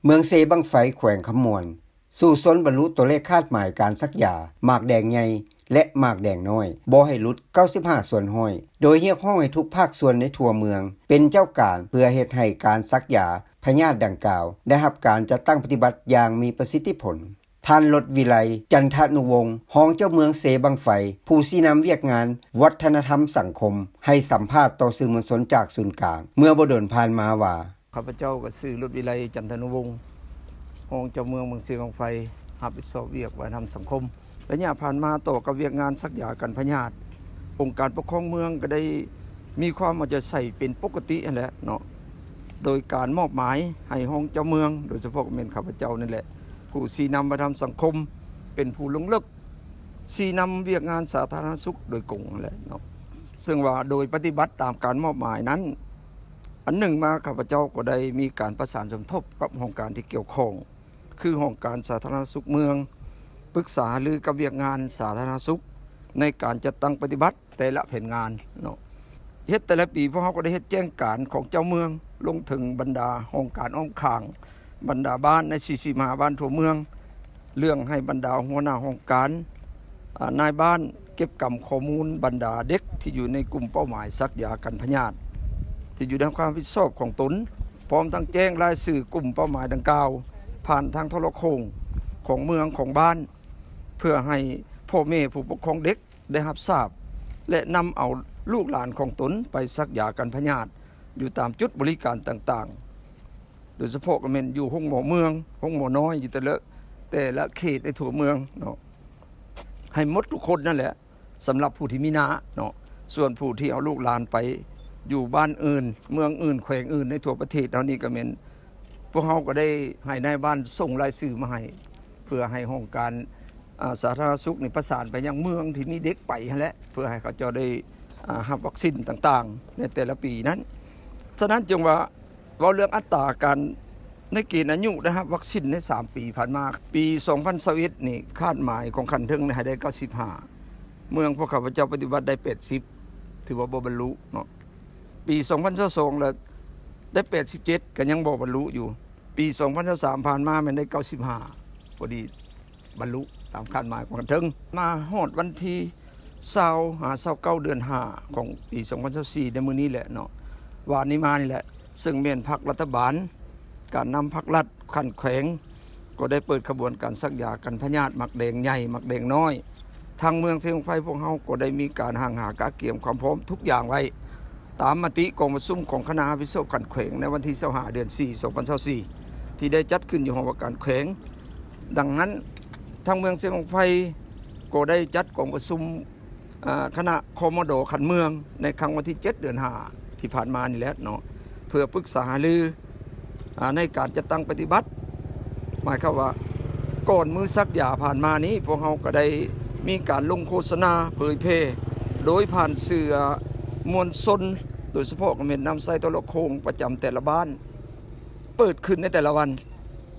ເມືອງເຊບັ້ງໄຟ ແຂວງຄຳມ່ວນ ສູ້ຊົນບັນລຸຕົວເລກຄາດໝາຍການສັກຢາໝາກແດງໃຫຍ່ ແລະ ໝາກແດງນ້ອຍ ບໍ່ໃຫ້ຫຼຸດເກົ້າສິບຫ້າສ່ວນຮ້ອຍ ໂດຍຮຽກຮ້ອງໃຫ້ທຸກພາກສ່ວນໃນທົ່ວເມືອງເປັນເຈົ້າການ ເພື່ອເຮັດໃຫ້ການສັກຢາພະຍາດດັ່ງກ່າວ ໄດ້ຮັບການຈັດຕັ້ງປະຕິບັດຢ່າງມີປະສິດທິຜົນ. ທ່ານ ລົດວິໄລ ຈັນທະນຸວົງ ຮອງເຈົ້າເມືອງເຊບັ້ງໄຟ ຜູ້ຊີ້ນຳວຽກງານວັດທະນະທຳສັງຄົມ ໃຫ້ສຳພາດຕໍ່ສື່ມວນຊົນຈາກສູນກາງເມື່ອບໍ່ດົນຜ່ານມາວ່າ, ຂ້າພະເຈົ້າກໍຊື່ ລົດວິໄລ ຈັນທະນຸວົງ ຮອງເຈົ້າເມືອງເມືອງເຊບັ້ງໄຟ ຮັບຜິດຊອບວຽກວັດທະນະທຳສັງຄົມ. ໄລຍະຜ່ານມາຕໍ່ກັບວຽກງານສັກຢາກັນພະຍາດ, ອົງການປົກຄອງເມືອງກໍໄດ້ມີຄວາມເອົາໃຈໃສ່ເປັນປົກກະຕິຫັ້ນແຫຼະເນາະ, ໂດຍການມອບໝາຍໃຫ້ຮອງເຈົ້າເມືອງ ໂດຍສະເພາະກໍແມ່ນຂ້າພະເຈົ້ານີ້ແຫຼະ ຜູ້ຊີ້ນຳວັດທະນະທຳສັງຄົມ ເປັນຜູ້ລົງເລິກຊີ້ນຳວຽກງານສາທາລະນະສຸກໂດຍກົງຫັ້ນແຫຼະເນາະ. ເຊິ່ງວ່າໂດຍປະຕິບັດຕາມການມອບໝາຍນັ້ນ, ອັນໜຶ່ງມາ ຂ້າພະເຈົ້າກໍໄດ້ມີການປະສານສົມທົບກັບຫ້ອງການທີ່ກ່ຽວຂ້ອງ ຄືຫ້ອງການສາທາລະນະສຸກເມືອງ ປຶກສາຫາລືກັບວຽກງານສາທາລະນະສຸກໃນການຈັດຕັ້ງປະຕິບັດແຕ່ລະແຜນງານເນາະ. ເຮັດແຕ່ລະປີ ພວກເຮົາກໍໄດ້ເຮັດແຈ້ງການຂອງເຈົ້າເມືອງ ລົງເຖິງບັນດາຫ້ອງການອ້ອມຂ້າງ ບັນດາບ້ານໃນສີ່ສິບຫ້າບ້ານທົ່ວເມືອງ, ເລື່ອງໃຫ້ບັນດາຫົວໜ້າຫ້ອງການ, ອາ, ນາຍບ້ານ ເກັບກຳຂໍ້ມູນບັນດາເດັກທີ່ຢູ່ໃນກຸ່ມເປົ້າໝາຍສັກຢາກັນພະຍາດ ທີ່ຢູ່ໃນຄວາມຮັບຜິດຊອບຂອງຕົນ, ພ້ອມທັງແຈ້ງລາຍຊື່ກຸ່ມເປົ້າໝາຍດັ່ງກ່າວ ຜ່ານທາງໂທລະໂຄ່ງຂອງເມືອງຂອງບ້ານ ເພື່ອໃຫ້ພໍ່ແມ່ຜູ້ປົກຄອງເດັກໄດ້ຮັບຊາບ ແລະ ນຳເອົາລູກຫຼານຂອງຕົນໄປສັກຢາກັນພະຍາດຢູ່ຕາມຈຸດບໍລິການຕ່າງໆ ໂດຍສະເພາະກໍແມ່ນຢູ່ໂຮງໝໍເມືອງ, ໂຮງໝໍນ້ອຍ ຢູ່ແຕ່ລະ, ແຕ່ລະເຂດໃນທົ່ວເມືອງເນາະ. ໃຫ້ໝົດທຸກຄົນນັ້ນແຫຼະ ສຳລັບຜູ້ທີ່ມີໜ້າເນາະ. ສ່ວນຜູ້ທີ່ເອົາລູກຫຼານໄປຢູ່ບ້ານອື່ນ ເມືອງອື່ນ ແຂວງອື່ນໃນທົ່ວປະເທດເຮົານີ້ ກໍແມ່ນພວກເຮົາກໍໄດ້ໃຫ້ນາຍບ້ານສົ່ງລາຍຊື່ມາໃຫ້ ເພື່ອໃຫ້ຫ້ອງການ ອາ ສາທາລະນະສຸກນີ້ປະສານໄປຍັງເມືອງທີ່ມີເດັກໄປຫັ້ນແຫຼະ ເພື່ອໃຫ້ເຂົາເຈົ້າໄດ້ ອາ ຮັບວັກຊີນຕ່າງໆໃນແຕ່ລະປີນັ້ນ. ສະນັ້ນຈຶ່ງວ່າ ເວົ້າເລື່ອງອັດຕາການໃນເກນອາຍຸໄດ້ຮັບວັກຊີນໃນສາມປີຜ່ານມາ, ປີສອງພັນຊາວເອັດນີ້ ຄາດໝາຍຂອງຂັ້ນເທິງໃຫ້ໄດ້ເກົ້າສິບຫ້າ, ເມືອງພວກຂ້າພະເຈົ້າປະຕິບັດໄດ້ແປດສິບ ຖືວ່າບໍ່ບັນລຸເນາະ. ປີສອງພັນຊາວສອງລະໄດ້ແປດສິບເຈັດ ກໍຍັງບໍ່ບັນລຸຢູ່. ປີສອງພັນຊາວສາມຜ່ານມາແມ່ນໄດ້ເກົ້າສິບຫ້າ ພໍດີບັນລຸຕາມຄາດໝາຍຂອງຂັ້ນເທິງ. ມາຮອດວັນທີຊາວ ຫາ ຊາວເກົ້າ ເດືອນຫ້າ ຂອງປີສອງພັນຊາວສີ່ ໃນມື້ນີ້ແຫຼະເນາະ, ວານນີ້ມານີ້ແຫຼະ, ເຊິ່ງແມ່ນພັກລັດຖະບານ, ການນຳພັກລັດຂັ້ນແຂວງ ກໍໄດ້ເປີດຂະບວນການສັກຢາກັນພະຍາດໝາກແດງໃຫຍ່ ໝາກແດງນ້ອຍ. ທາງເມືອງເຊບັ້ງໄຟພວກເຮົາກໍໄດ້ມີການຮ່າງຫາກະກຽມຄວາມພ້ອມທຸກຢ່າງໄວ້ ຕາມມະຕິກອງປະຊຸມຂອງຄະນະຮັບຜິດຊອບຂັ້ນແຂວງໃນວັນທີຊາວຫ້າ ເດືອນສີ່ ສອງພັນຊາວສີ່ ທີ່ໄດ້ຈັດຂຶ້ນຢູ່ຫໍວ່າການແຂວງ. ດັ່ງນັ້ນ ທາງເມືອງເຊບັ້ງໄຟກໍໄດ້ຈັດກອງປະຊຸມ ອາ ຄະນະ ຄມດ ຂັ້ນເມືອງ ໃນຄັ້ງວັນທີເຈັດ ເດືອນຫ້າ ທີ່ຜ່ານມານີ້ແຫຼະເນາະ ເພື່ອປຶກສາຫາລື ອາ ໃນການຈັດຕັ້ງປະຕິບັດ. ໝາຍຄວາມວ່າ ກ່ອນມື້ສັກຢາຜ່ານມານີ້ ພວກເຮົາກໍໄດ້ມີການລົງໂຄສະນາເຜີຍແຜ່ ໂດຍຜ່ານສື່ ອາ ມວນຊົນ, ໂດຍສະເພາະກໍແມ່ນນຳໃຊ້ໂທລະໂຄ່ງປະຈຳແຕ່ລະບ້ານ ເປີດຂຶ້ນໃນແຕ່ລະວັນ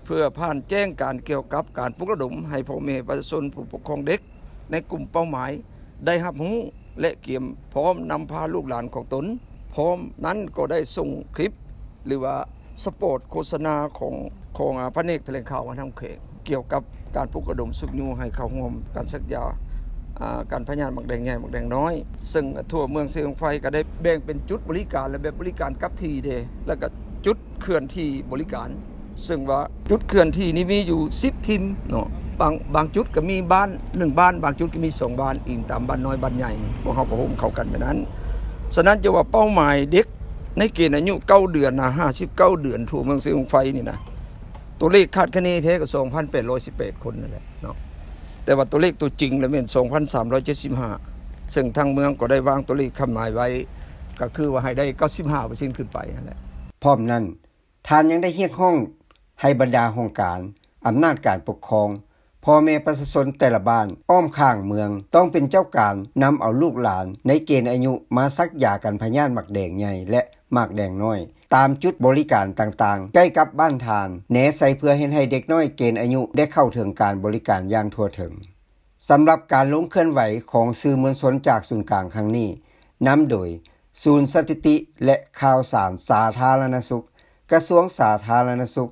ເພື່ອຜ່ານແຈ້ງການກ່ຽວກັບການປຸກລະດົມໃຫ້ພໍ່ແມ່ປະຊາຊົນຜູ້ປົກຄອງເດັກ ໃນກຸ່ມເປົ້າໝາຍໄດ້ຮັບຮູ້ ແລະ ກຽມພ້ອມນຳພາລູກຫຼານຂອງຕົນ. ພ້ອມນັ້ນກໍໄດ້ສົ່ງຄລິບ ຫຼືວ່າສະປອດໂຄສະນາຂອງ ຂອງ ອາ ພະແນກຖະແຫຼງຂ່າວວັດທະນະທຳແຂວງ ກ່ຽວກັບການປຸກລະດົມຊຸກຍູ້ໃຫ້ເຂົ້າຮ່ວມການສັກຢາ ອາ ກັນພະຍາດໝາກແດງໃຫຍ່ ໝາກແດງນ້ອຍ. ເຊິ່ງທົ່ວເມືອງເຊບັ້ງໄຟກໍໄດ້ແບ່ງເປັນຈຸດບໍລິການ ແລະ ແບບບໍລິການກັບທີ່ເດ້ ແລ້ວກໍຈຸດ ເຄື່ອນທີ່ບໍລິການ, ເຊິ່ງວ່າຈຸດເຄື່ອນທີ່ນີ້ມີຢູ່ສິບທີມເນາະ, ບາງ ບາງຈຸດກໍມີບ້ານໜຶ່ງບ້ານ, ບາງຈຸດກໍມີສອງບ້ານ, ອີງຕາມບ້ານນ້ອຍບ້ານໃຫຍ່, ພວກເຮົາກໍໂຮມເຂົ້າກັນໄປນັ້ນ. ສະນັ້ນ ຈະວ່າເປົ້າໝາຍເດັກໃນເກນອາຍຸເກົ້າເດືອນນະ, ຫ້າສິບເກົ້າເດືອນ ທົ່ວເມືອງເຊບັ້ງໄຟນີ້ນະ, ຕົວເລກຄາດຄະເນແທ້ກໍສອງພັນແປດຮ້ອຍສິບແປດຄົນນັ້ນແຫຼະເນາະ, ແຕ່ວ່າຕົວເລກຕົວຈິງລະແມ່ນສອງພັນສາມຮ້ອຍເຈັດສິບຫ້າ, ເຊິ່ງທາງເມືອງກໍໄດ້ວາງຕົວເລກຄາດໝາຍໄວ້ ກໍຄືວ່າໃຫ້ໄດ້ເກົ້າສິບຫ້າເປີເຊັນຂຶ້ນໄປຫັ້ນແຫຼະ. ພ້ອມນັ້ນ ທ່ານຍັງໄດ້ຮຽກຮ້ອງໃຫ້ບັນດາຫ້ອງການ, ອຳນາດການປົກຄອງ, ພໍ່ແມ່ປະຊາຊົນແຕ່ລະບ້ານອ້ອມຂ້າງເມືອງ ຕ້ອງເປັນເຈົ້າການນຳເອົາລູກຫຼານໃນເກນອາຍຸມາສັກຢາກັນພະຍາດໝາກແດງໃຫຍ່ ແລະ ໝາກແດງນ້ອຍ ຕາມຈຸດບໍລິການຕ່າງໆ ໃກ້ກັບບ້ານທ່ານ ແນໃສ່ເພື່ອເຮັດໃຫ້ເດັກນ້ອຍເກນອາຍຸໄດ້ເຂົ້າເຖິງການບໍລິການຢ່າງທົ່ວເຖິງ. ສຳລັບການລົງເຄື່ອນໄຫວຂອງສື່ມວນຊົນຈາກສູນກາງຄັ້ງນີ້ ນຳໂດຍ ສູນສະຖິຕິ ແລະ ຂ່າວສານສາທາລະນະສຸກ, ກະຊວງສາທາລະນະສຸກ,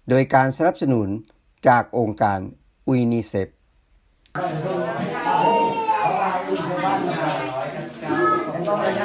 ໂດຍການສະໜັບສະໜູນຈາກອົງການ UNICEF.